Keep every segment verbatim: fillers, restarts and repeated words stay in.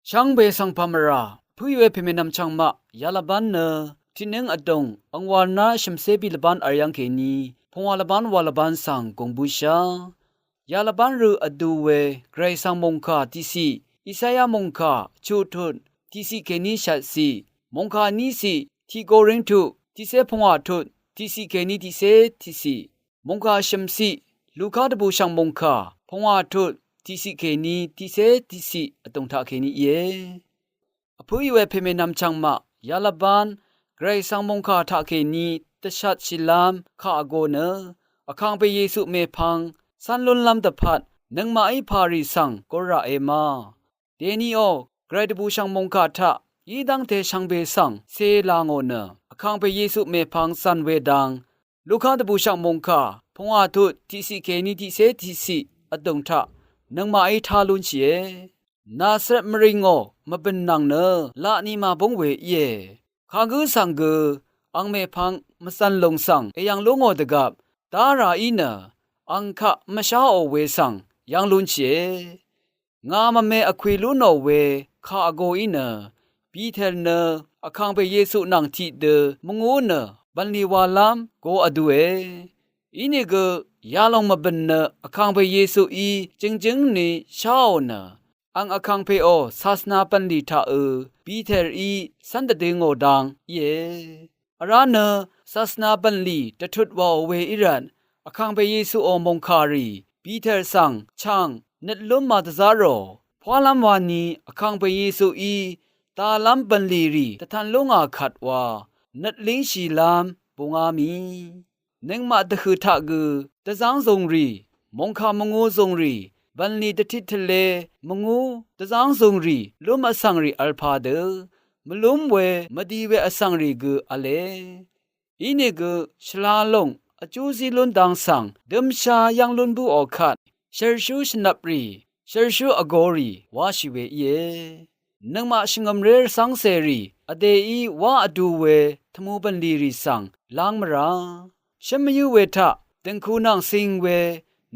Shvngbe svng pà mvrà pǿì we pèmènvm chvngmaq yalvbán nø tiqnǿng vdùng angwàlná shø̀mcé bì lvbán vl yv́ng kèní pungwà lvbán wa lvbán svng gùng bǿshá. Yalvbán rø vdu we Gvray svng mòngkà tiqciq, Isaya mòngkà chuqtut tiqciq kèní shvtciq, mòngkà níciq, tiq Korintu tiqcé pungwà tut tiqciq kèní tiqcé tiqciq, mòngkà shø̀mciq, Luka dvbùshv̀ng mòngkà pungwà tut tiqciq kèní tiqcé tiqciq vdùng taq kèní íe. Vpǿì we pèmènvm chvngmaq yalvbán Gvray svng mòngkà taq kèní dvshatshìlv́m kà vgō nø Vkàngpè Yesu mèpvng cv́n lúnlv́m dvpvt nøngmaqí pàrì svng guraqe ma. Dèniò Gvray dvbùshv̀ng mòngkà taq í dv́ngte shvngbe svng cē là ngò nø Vkàngpè Yesu mèpvng cv̀n we dang Luka dvbùshv̀ng mòngkà pungwà tut tiqciq kèní tiqcé tiqciq vdùng taq nøngmaqí tá lúnshìe. Nazaret mvrìngò mvbø̀n nvng nø laqni màbúng we íe. Kagǿ svng gø ang mèpvng mvzv̀n lùng svng èyv̀ng lú ngò dvgvp dáràí nø ang kaq mvsháò we svng yv́ng lúnshìe. Ngà mvme vkwì lú nò we kà vgōí nø Piter nø Vkàngpè Yesu nvng tiqdø mvngú nø bv̀nlì walv́m go vdue. Inìgø yalòng mvbø̀n nø Vkàngpè Yesuí jøngjǿng ni sháò nø ang Vkàngpèò sasvna bv̀nlì taqø Piterí cv́n dvdø ngò dang íe. Vrá nø sasvna bv̀nlì dvtut wàò we í rvt Vkàngpè Yesuò mòngkàrì Piter svng chàng nøt lúm màdvzá rò pwálv́m wani Vkàngpè Yesuí dalv́m bv̀nlì rì dvtan lú ngà kvt wa nøt língshìlv́m bungá mì. Nøngmaq dvhø̀ taq gø dvzv́ng zùngrì, mòngkà mvngū zùngrì, bv̀nlì dvtit tvlē mvngú dvzv́ng zùngrì lúm vsvngrì vl padø mvlúm we mvdi we vsvngrì gø v̄le. Inìgø shvlalùng vjú zí lún dang svng dǿmshá yv́ng lún bǿò kvt shørshú shvnvprì, shørshú vgōrì wáshì we íe. Nøngmaq shvngø̀mré rvcv́ngcèrì vdèí wá vdu we tvmu bv̀nlìrì svng láng mvrá. Shǿn mvyǿ we taq dø̀ngku nvng cing we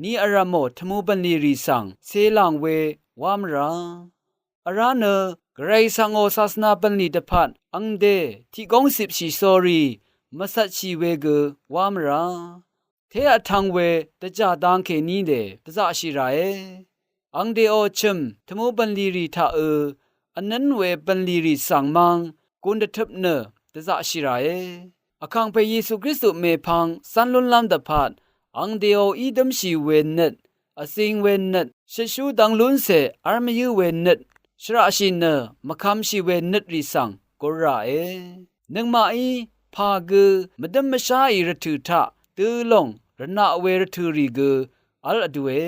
ni vrv̀mò tvmu bv̀nlìrì svng cē làng we wá mvrá. Vrá nø Gvray svngò sasvna bv̀nlì dvpvt angde tiq góng cipshì sórí mvcvtshì we gø wá mvrá. Té vtv̄ng we dvjà dang kèní dè dvzaqshì ràe. Angdèò chø̀m tvmu bv̀nlìrì taqø vnǿn we bv̀nlìrì svng mv́ng gùn dvtøp nø dvzaqshì ràe. Vkàngpè Yesu Kristu mèpvng cv́n lúnlv́m dvpvt angdèò í dǿmshì we nøt, vzing we nøt, shøtshú dv̄ng lúncè v́l mvyǿ we nøt, shvraqshì nø mvkvmshì we nøt rì svng gur ràe. Nøngmaqí pà gø mvdǿm mvsháì rvtø̀ taq dø lòng rvnaq we rvtø̀ rì gø v́l vdue.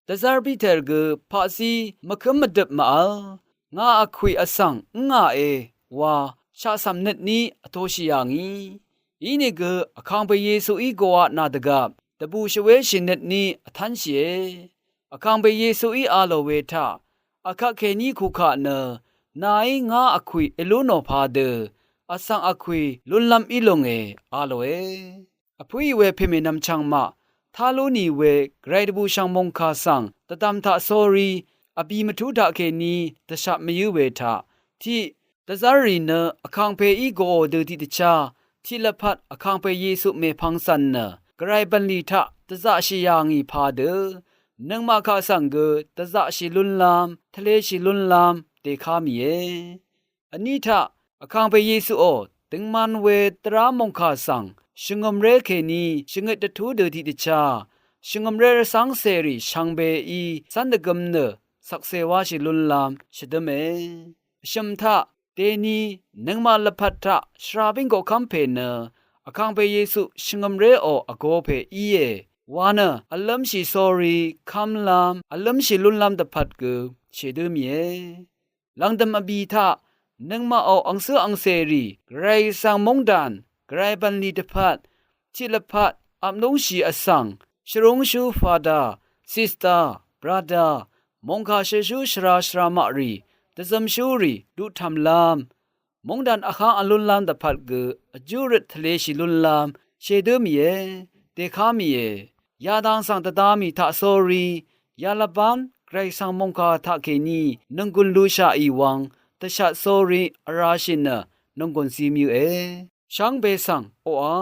Dvzv́r Piter gø paqzí mvkǿm mvdøp màvl, ngà vkwì vsvng ǿngàe wa shaqcv̀m nøtní vtoshì yà ngì. Inìgø Vkàngpè Yesuí goqaq nà dvgvp dvbù shvwéshì nøtní vtv́nshìe. Vkàngpè Yesuí a lò we taq, vkvt kèní kukaq nø nàí ngá vkwì èlú nò padø vsvng vkwì lúnlv́m í lùngè a lòe. Vpǿì we pèmènvm chvngmaq tá lú nì we Gvray dvbùshv̀ng mòngkà svng dvdvm taq sórí vbì mvtú taq kèní dvshat mvyǿ we taq, tiq dvzv́rrì nø Vkàngpèí goqò dø tiqdvchá, tiq lvpat Vkàngpè Yesu mèpvng cv̀n nø Gvray bv̀nlì taq dvzaqshì yà ngì padø nøngmaq kaq svng gø dvzaqshì lúnlv́m, tvleshì lúnlv́m dèká mìe. Vní taq Vkàngpè Yesuò døngman we dvrá mòngkà svng shvngø̀mré kèní shvngøt dvtú dø tiqdvchá, shvngø̀mré rvcv́ngcèrì shvngbeí cv́n dvgøm nø cvkcè wáshì lúnlv́m shvdǿme. Vshø̀m taq dèni nøngmaq lvpat taq shvra bíng koqkv́m pè nø Vkàngpè Yesu shvngø̀mréò vgo pè íe wa nø vlǿmshì sórí kv́mlv́m vlǿmshì lúnlv́m dvpvt gø shèdǿ mìe. Lv̀ngdø̀m vbì taq nøngmaqò angcǿ angcèrì Gvray svng móngdàn Gvray bv̀nlì dvpvt tiq lvpat vp lúngshì vsvng shvrúngshú fada, sista, brada, mòngkà shøtshú shvra shvra maqrì dvzømshúrì duqtv̀mlv́m móngdàn vháng vlúnlv́m dvpvt gø vjú røt tvleshì lúnlv́m shèdǿ mìe, dèká mìe. Yadang svng dvda mì taq sórí yalvbán Gvray svng mòngkà taqkèní nònggùn lushaq í wvng dvshat sórí vrá shì nø nònggùn zí mvyǿ e. Shvngbe svng oqà